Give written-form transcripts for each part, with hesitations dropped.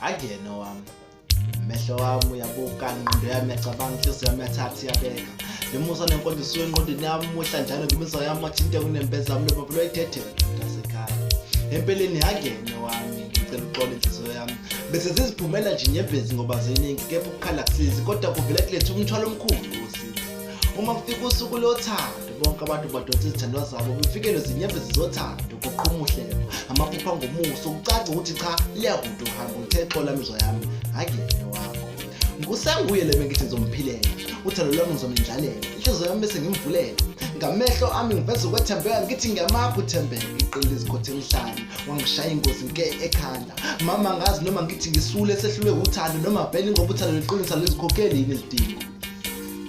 Akuyena owami. Mehlo wami uyabuka, ingqondo yami yacabanga, inhliziyo yami yathatha iyabeka. Lemusa nenkonzo isuke engqondweni yami muhla njalo ngimizwa yami wathinte kunembeza wami lobaba lwayidedela mntasekhaya. Empeleni akuyena owami, ngicela uxolo inhliziyo yami. Bese ziziphumela nje inyembezi ngoba ziningi kepha ukukhala kusizi kodwa kuvele kulethe umthwalo omkhulu wosizi. Uma kufika usuku lothando bonke abantu badonsa izithandwa zabo befikelwe zinyembezi zothando kuqhuma uhleko amaphupha ngomuso kucaca ukuthi cha liyakude uhambo ngithe xola mizwa yami akuyena wakho ngusenguye le bengithi ngizomphilela uthando lwami ngizomendlalela inhliziyo yami bese ngimvulela ngamehlo ami ngiveza ukwethembeka ngithi ngiyamakha uthembeka iqili izikhothe emhlane wangishaya ingozi nke ekhanda mama ngazi noma ngithi ngisule sehlulwe uthando noma vele ngoba uthando liqinisa lizikhokheli yini izidingo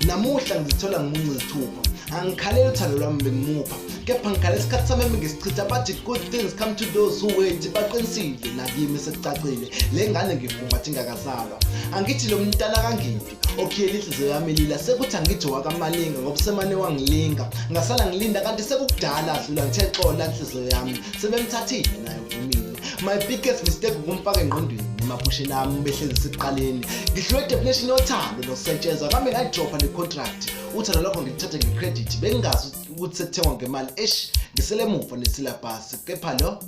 Namuhla ngizithola ngimunca izithupha. Angikhaleli uthando lwami bengimupha. Kepha ngikhala isikhathi sami ebengisichitha bathi good things come to those who wait. Baqinisile nakimi sekucacile. Le ngane ngifumbatha ingakazalwa. Angithi lo mntana kaNgidi okhiyela inhliziyo yami lila sekuthi angithi wakamalinga ngoba semane wangilinga. Ngasala ngilinda kanti sekukudala adlula ngithe xola inhliziyo yami. Sebemthathile naye uvumile. My biggest mistake ukumfaka engqondweni emaphusheni ami behlezi sekuqaleni. Ngihlulwe definition yothando nokusetshenzwa kambe ngayidropha le contract. Uthando lwakho ngilithathe nge-credit bengingazi ukuthi sekuthengwa ngemali. Eish ngisele emuva nesilabhasi kepha lo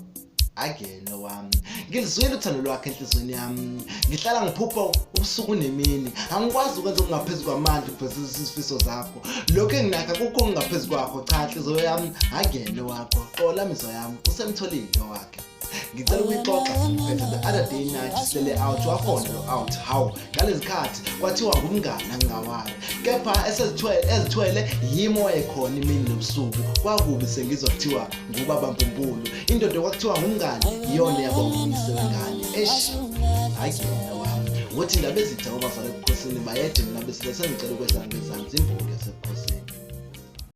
akuyena wami. Ngilizwile uthando lwakhe enhliziyweni yami. Ngihlala ngiphupha ubusuku nemini. Angikwazi ukwenza okungaphezu kwamandla ukufeza izifiso zakho. Lokho enginakho akukho okungaphezu kwakho. Cha nhliziyo yami akuyena wakho. Xola mizwa yami usemtholile wakhe. Ngicela ukuyixoxa sengiphethe the other day night silele out wafona lo out hawu ngalezi khathi kwathiwa ngumngani angingawazi kepha esezithwele ezithwele yimi owayekhona imini nobusuku kwakubi sengizwa kuthiwa ngubaba mbumbulu indoda kwakuthiwa ngumngani iyona yaba uyise wengane eish hayi yena wami ngothi indaba ezitha kwabazali ebukhosini bayede mina besile sengicela ukwehla ngezansi imbongi yasebukhosini.